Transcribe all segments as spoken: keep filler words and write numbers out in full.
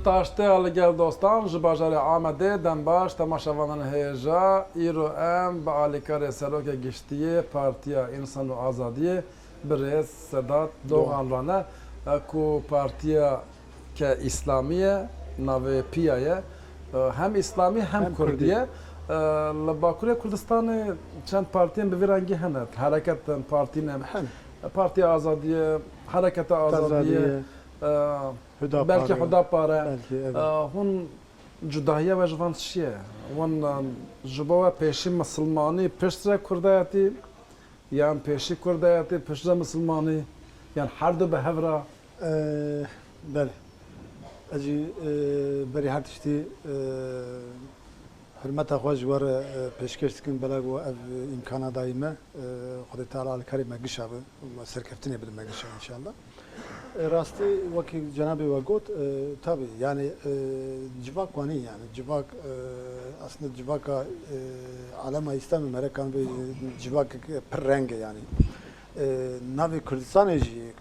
Taşteya li gel dostan ji bajarê Amedê, dem baş temaşevanên hêja. Îro em bi alîkarê serokê giştî yê Partiya Însan û Azadiyê, birêz Sedat Doğan re ne, ku partiyeke îslamî ye, navê piya ye, hem îslamî hem Hem kurdî kurdî. ye. Li Bakurê Kurdistanê çend partiyên bi vî rengî hene, hereketin, partî ne. Hene. Partiya Azadiyê, Hereketa Azadiyê, Azadiyê. e, Hudapare. Belkî Hudapare. Belkî, evet. E, hûn cudahiya we ji van çi ye? Hûn, e, ji bo we pêşî misilmanî, piştre kurdayetî, yan pêşî kurdayetî, piştre misilmanî, yan her du bi hev re? E, belê. Ez jî, e, berî her tiştî, e, hurmeta xwe ji we re, e, pêşkêş dikim, bela ku ev îmkana dayî me. E, Xwedê Teala li karê me gişa be, me serkeftinê bide me gişa înşallah. E, rastî wekî cenabê we got, e, tabî, yani, e, civak wanî, yani, civak, e, aslında civaka, e, alema Îslamê merekan bê civakek pir reng e, yani. E, navê Kurdistanê jî, e,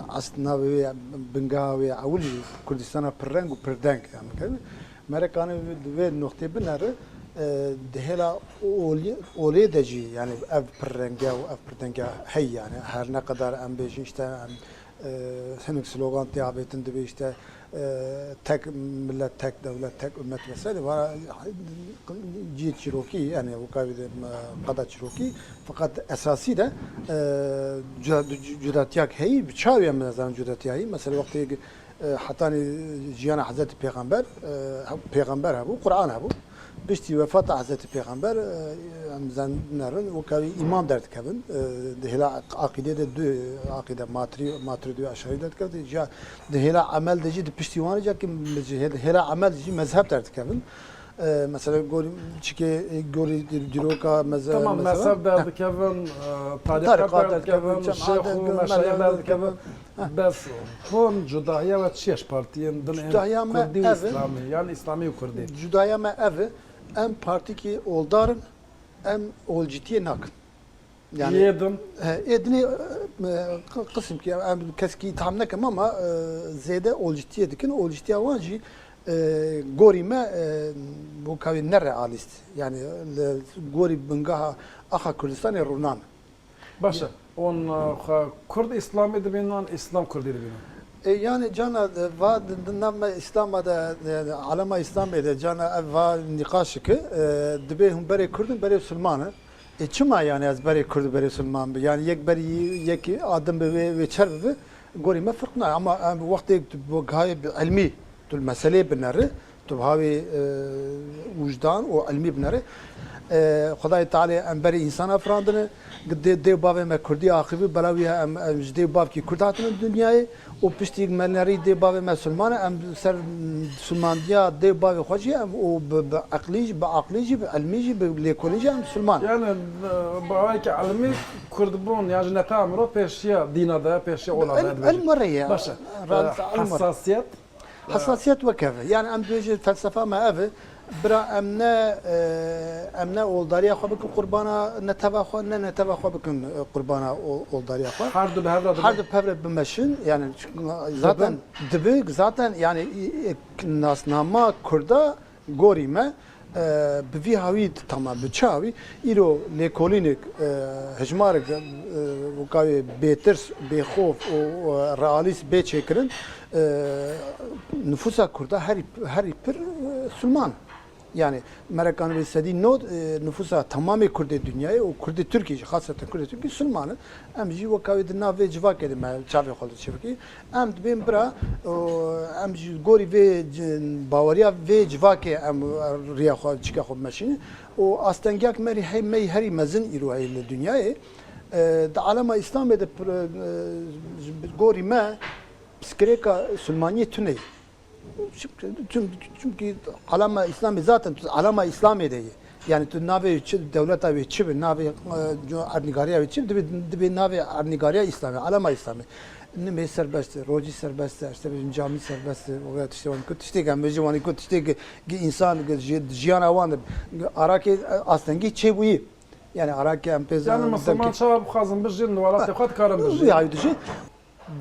asl navê wê, bingeha wê ewil jî Kurdistana pir reng û pir deng, yani, merekanê wê, di vê noqtê binere, e, di hêla olê, olê de jî, yani, ev pir renge û ev pir denge heye, yani, her ne kadar em bêjin, işte, em, e, hinek slogan tê avêtin, dibê, işte, e, tek millet, tek dewlet, tek ümmet vesaire, vara cî çîrokî, yani, weka wî de, e, qada çîrokî, fakat esasî de, e, cuda-, cu-, cudatiyak heyî, bi çawiye min zanin cudatiya heyî. Mesela, wextê, e, hetanî jiyana Hezretî Pêxember, e, he-, Pêxember hebû, Quran hebû. Piştî wefata Hezretî Pêxember, e, em zanin, weka wî îmam derdikevin. E, di hêla aqîdê de du aqîde, Matri-, Maturîdî û Eşarî derdikevin. Ciya di hêla emel de jî di piştî wan jî, di hêla emel jî mezheb derdikevin. E, mesela gorî çikê, e, gorî dî-, dîroka meze-, Tamam, mezheba. mezheb derdikevin, e, tariqat Tariqat derdikevin, derdikevin, şêx û cemaat meşayîx derdikevin. derdikevin. Heh. Bes hûn cudahiya we çi ye ji partiyên din ên Cudahiya me kurdî û ev e. îslamî, yan îslamî û kurdî? Cudahiya me ev e, em partîkî oldar in, em olcîtiyê nakin. Yani, Yê din? he, ê dinê, e, e, qi-, qisim ki, em keskî itham nekim ama, e, zêde olcîtiyê dikin. Olcîtiya wan jî, e, gorî me, e, weka wî ne realîst. Yani, li gorî bingeha axa Kurdistanê rûnan. Baş e. Hûn, e, xwe Kurd Îslamê dibînin an Îslam Kurdî dibînin? E, yani, cana, e, va di, di nav me Îslama de, e, alema Îslamê de, cana ev va nîqaşik e, e, dibê hûn berê Kurd in, berê Silman e. E, çima, yani, ez berê Kurd û berê Silman bi? Yani, yek berî yekî adim bi wê, wê çer bibi, gorî me firq nayê. Ama em wextê tu bi gayê bi ilmî tu li meseleyê bineri, tu bi havê, e, wijdan û ilmî bineri. E, Xwedayê Tealê em berê însan afirandine, dê, dê û bavê me Kurdî axivî, bela wî em, em ji dê û bavkî Kurd hatine dinyayê. Û piştî me nerî dê bavê me Silman e, em ser Silmandiya dê û bavê xwe jî em û bi, bi eqlî jî, bi aqlî jî, bi ilmî jî, bi lêkolîn jî em Silman. Yani, e, bi awayekî ilmî Kurdbûn, yan jî netewa mirov pêşiya dîna de, pêşiya ola de Ilm, dibêjin. ilm were ye. Baş e. Rast, E, ilm were. Hesasiyet? Hesasiyet wek ev e. Yani em dibêjin felsefa me ev e. Bira em ne, e, em ne oldariya xwe bikin qurbana neteva xwe, ne neteva xwe bikin, e, qurbana o-, oldariya xwe. Her du bi hev re dibin? Her du bi hev re bimeşin, yani çünkü zaten dibi, zaten yani, e, e, nasnama Kurda gorî me, e, bi vî hawî tamam, bi çi hawî? Îro lêkolînek, e, hejmarek, e, weka wê bêtirs, bêxof û, e, realîst bê çêkirin, e, nifûsa Kurda herî, herî pir, e, Silman. Yani, merekan wê sedî nod, e, nifûsa temamê Kurdê dinyayê û Kurdê Tirkî jî, xaseten Kurdê Tirkî Silman in. Em jî weka wê di nav vê civakê de me çavê xwe li çêbikî. Em dibên bira, û em jî gorî vê ci-, baweriya vê civakê em riya xwe, çika xwe bimeşînin. Û astengiyak me rî hey, me herî mezin îro heye li dinyayê. E, di alema Îslamê de pir-, e, ji gorî me piskirêka Silmaniyê tune ye. Çim-, çim-, Çimkî alema Îslamê zaten tu alema Îslamê de ye. Yani tu navê çi, dewleta wê çi be, navê, e, ernîgariya wê çi be, dibê, dibê navê ernîgariya Îslamê, alema Îslamê. Nimê serbest e, rocî serbest e, işte bêjin camî serbest e, o kadar tiştê wan ku tiştê ke em bêjin wan ku tiştê ke, ke însan, ke ji-, jiyana wan de, arakê, e, astengî çêbûyî. Yani arakê em pê Yani zanin misilman çawa bixwazin bijîn, li welatê xwe dikarin bijîn. Ya, dijî.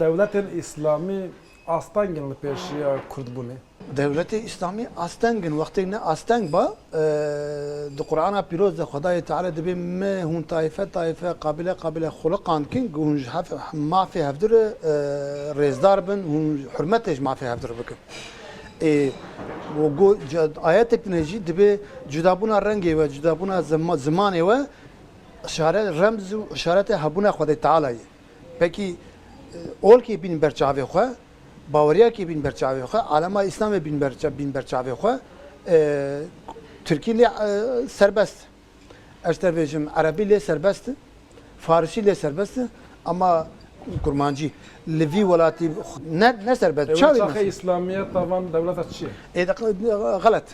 Dewletên Îslamî asteng in li pêşiya Kurdbûnê? Dewletê Îslamî asteng in, wextê ne asteng ba, e, di Qur'ana Pîroz de Xwedayê Teala dibê me hûn taife taife, qabîle qabîle xuliqandikin, ku hûn ji hef-, mafê hevdu re, e, rêzdar bin, hûn hurmetê ji mafê hevdu re bikin. Ê, û go-, ca-, ayetek din jî dibê cudabûna rengê we, cudabûna zima-, zimanê we, işare-, remz û işarete hebûna Xwedê Teala ye. Pekî, e, olkê bîn ber çavê xwe, baweriyakê bîn ber çavê xwe, alema Îslamê bîn ber ça-, bîn ber çavê xwe, e, Tirkî lê, e, serbest. Ez te bêjim, Erebî lê serbest e, Farisî lê serbest e, ama Kurmancî li vî welatî ne, ne serbest. Ê, wê Çaxê çaxê Îslamiyet tavan dewleta çi ye? Ê, de, xelet.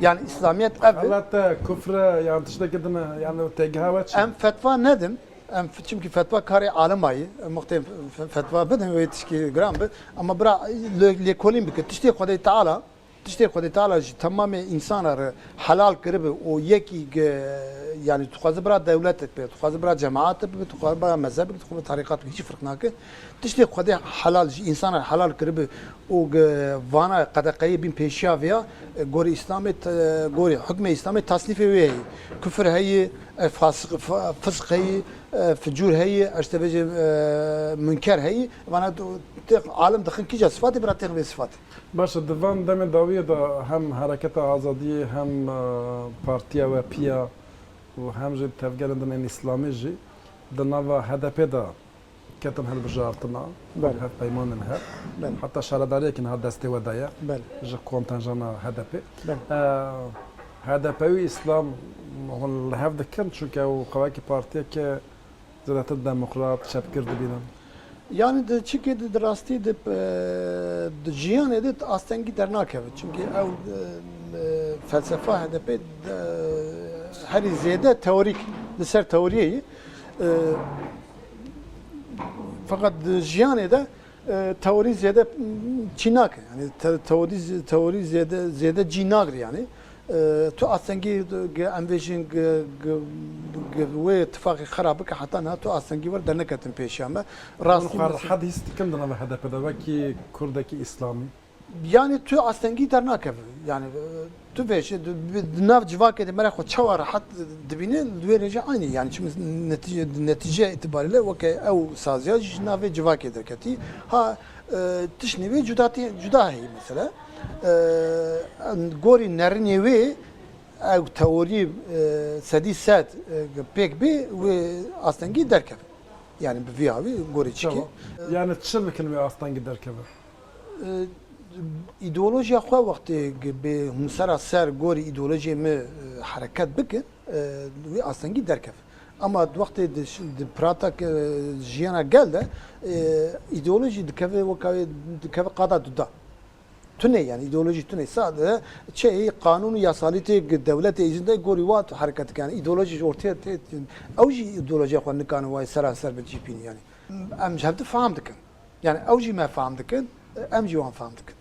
Yani Îslamiyet ev e. Xelet e, kufr e, yani tiştekî din e, yani têgiha we çi? Em fetva nedin. Em f-, çimkî fetva karê alema ye. Em wextê f-, fetva bidin, wê tişkî giran bi. Ama bira lê-, lêkolîn bike. Tiştê Xwedê Teala, tiştê Xwedê Teala ji temamê însana re helal kiribe û yekî ge-, yani dixwaze bira dewletek be, dixwaze bira cemaat be, dixwaze bira mezhebek, dixwaze tarîqat be, hiç firq nake. Tiştê Xwedê helal ji însana helal kiribe û ge-, vana qedeqeyê bîn pêşiya vêya, e, gorî Îslamê, te-, gorî hukmê Îslamê tasnîfê wê heye. Kufir heye, e, fasik-, fa-, fisq heye, e, ficûr heye, ez te bêjim, e, munker heye. Vana tu-, têx alim dixin kîja sifatê, bira têx vê sifatê. Baş e, di van demê dawiyê de hem Hereketa Azadiyê, hem, e, Partiya We Piya û hem jî tevgelên din ên Îslamî jî di nava H D P de ketin hilbijartina, Belê. Hevpeymanên hev. Belê. Heta şaredariyekî niha destê we de ye. Belê. Ji kontenjana H D P. Belê. E, H D P û Îslam hûn li hev dikin, çunke ew xwe wekî partiyeke zêdetir demokrat, çepgir dibînin. Yani di çikê di, di rastî di, e, di jiyanê de astengî dernakeve. Çimkî ew, e, e, felsefa H D P de herî zêde teorîk, li ser teoriyê ye. E, Feqet di jiyanê de, e, teorî zêde, m, çî nake. Yani te-, teorî z-, teorî zêde, zêde cî nagre yani. E, tu astengî, ge-, em vêjin ge-, ge-, ge-, wê tifaqê xera bike heta niha tu astengî wer derneketin pêşiya me. Rastî Hûn xwe mes- rehet hîs dikin di nava H D P de wekî Kurdekî Îslamî? Yani tu astengî dernakeve. Yani, e, tu vêşî, di, bi, di nav civakê de mere xwe çawa rehet dibîne, li wê rêje aynî. Yani çimkî netîce, netîce îtibarî le weke ew saziya jî ji navê civakê derketî. Ha, e, tiştê wê cudatî, cuda heye mesela. E, gorî nerinê wê, ew teorî, e, sedî sed, e, pêk bê, wê astengî derkeve. Yani bi vî awî gorî çikê. Tamam. Yani çi bikin wê astengî derkeve? E, Îdeolojiya xwe wextê ge-, bê hûn sera ser gorî îdeolojiyê me, e, hereket bikin, e, wê astengî derkeve. Ama wextê di ş-, di pratak, e, jiyana gel de, e, îdeolojî dikeve weka wê, dikeve qada duda. Tune yani, îdeolojî tune. Sade çeyê qanûn û yasalîtê ge-, dewletê îzin de gorî wa tu hereket dike. Yani îdeolojî ji ortê tê, ew jî îdeolojiya xwe nikane wayê sera ser bi cîpînî yani. Em ji hevdu fam dikin. Yani ew jî me fam dikin, em jî wan fam dikin.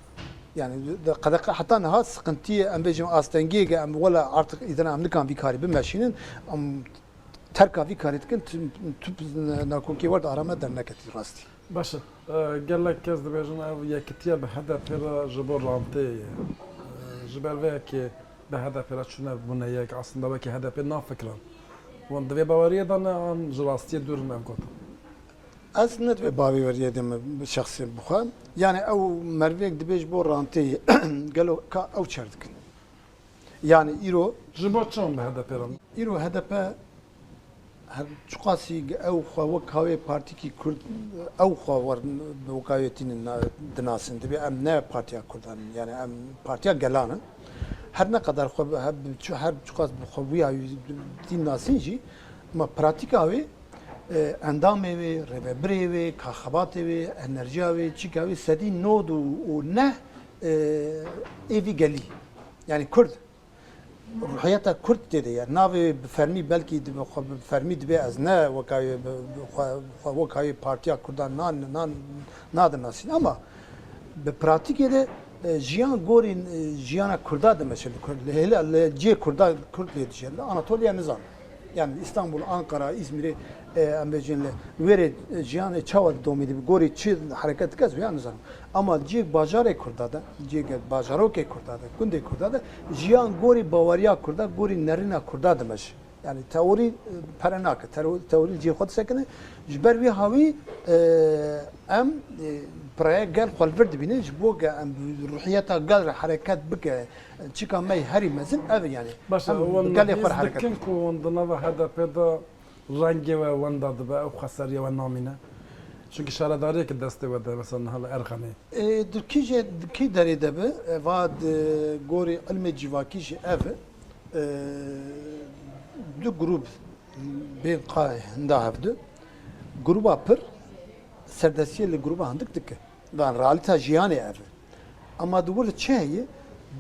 Yani de qedexe heta niha sıkıntıyê, em bêjin astengiyê ge em wela artık îdina em nikan vî karî bimeşînin, em terka vî karî dikin, tu, tu nakokê wer de arame derneketî rastî. Baş e. E, gelek kes dibêjin ev yekitiye bi H D P re ji bo rantê ye. E, ji ber vê yekê bi H D P re çûne bûne yek, aslında wekî H D P nafikirin. Wan di vê baweriyê de ne an ji rastiyê dûr in ev gotin? Ez ne divê bavê weriyê de me bi şexsê bixwe. Yani ew merivek dibê ji bo rantê ye. Gelo ka ew çer dikin? Yani îro Ji bo çi hûn bi H D P re ne? Îro H D P her çiqasî ew xwe wek hawê partîkî Kurd, ew xwe wer bi wekawê tînin na-, dinasin. Dibê em ne partiya Kurdan in. Yani em partiya gelan in. Her ne qedar xwe bi, he-, bi çi-, her çiqas bi xwe wî ya tîn nasin jî, ma pratîka wê, e, endamê wê, rêvebirê wê, ka xebatê wê, enerjiya wê, çîka wê sedî nod û neh, e, ê vî gelî. Yani Kurd. Ruhiyeta Kurd tê de ye. Navê wê bi fermî belkî dibe xwe bi fermî dibê ez ne weka wê bi, bi xwe, xwe weka wê partiya Kurdan nan, nan, nadinasîn. Ama bi pratîkê de, e, jiyan gorî, e, jiyana Kurda dimeşe li Kurd. Li hêla, li cihê Kurda, Kurd lê dijî. Li Anatoliya nizan. Yani Îstanbul, Ankara, Îzmîrê, e, em bêjin li wêrê, e, jiyanê çawa domî dibe, gorî çi hereket dike, ez wê nizanim. Ama cihê bajarê Kurda de, cihê bajarokê Kurda de, gundê Kurda de, jiyan gorî baweriya Kurda, gorî nerîna Kurda dimeşe. Yani teorî, e, pere nake, tero-, teorî li cihê xwe disekine. Ji ber wî hawî, e, em, e, pireye gel xwe li vir dibînin, ji bo ke em ruhiyeta gel re hereket bike, çika me herî mezin ev e yani. Baş e, Em wan bi gelê xwe re hîs hereket dikin ku wan di nava H D P de rengê we wenda dibe, ew xweseriya we namîne. Çunkî şaredariyeke destê we de, mesela niha li Erxenê. E, di kî jê, di kî derê de be, e, va di gorî ilmê civakî jî ev e. E, du grûp bên qayê hinda hevdu. Grûba pir serdestiyê li grûba hindik dike. Van realîta jiyanê ev e. Ama di wir de çi heye?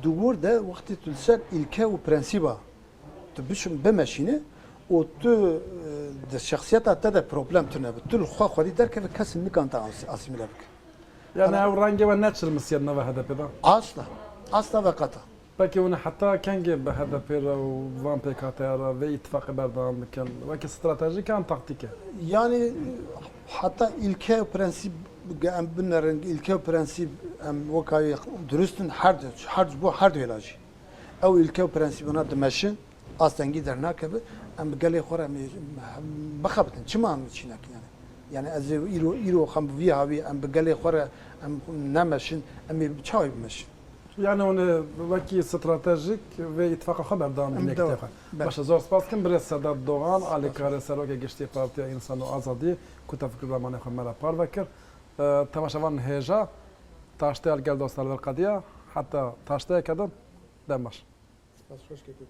Di wir de wextê tu li ser îlke û prensîba tu biş-, bimeşîne û tu, e, di şexsiyeta te de problem tune be. Tu li xwe xwedî derkeve, kes nikan te as-, asîmîle bike. Yani Ana- ew rengê we neçilmisiye di nava H D P de? Asla. Asla ve qeta. Peki hûn heta kengê bi H D P re û van pêkhateya re vê îtifaqê berdewam bikin? Weke stratejîk e an taktîk e? Yani heta îlke û prensîp em binerin, îlke û prensîp em weka wê durust in, her du, her ji bo her du hêla jî. Ew îlke û prensîbana dimeşin, astengî dernakeve, em bi gelê xwe re em ê bixebitin. Çima em çî nekin yani? Yani ez ê îro, îro xem bi vî hawî em bi gelê xwe re em nemeşin, em ê çawa bimeşin? Yani hûn ê wekî stratejîk vê îtifaqa xwe berdewam Em bidin dewa. Xwe. Belê. Baş e, zor spas dikim birêz Sedat Doğan, alîkarê serokê giştî Partiya Însan û Azadiyê ku tevfikir ramanê xwe me re parve kir. E, temaşevan hêja, taşteya li gel dostlar ver qediya, heta taşteyeke din, dem baş. Spas, xweşke ku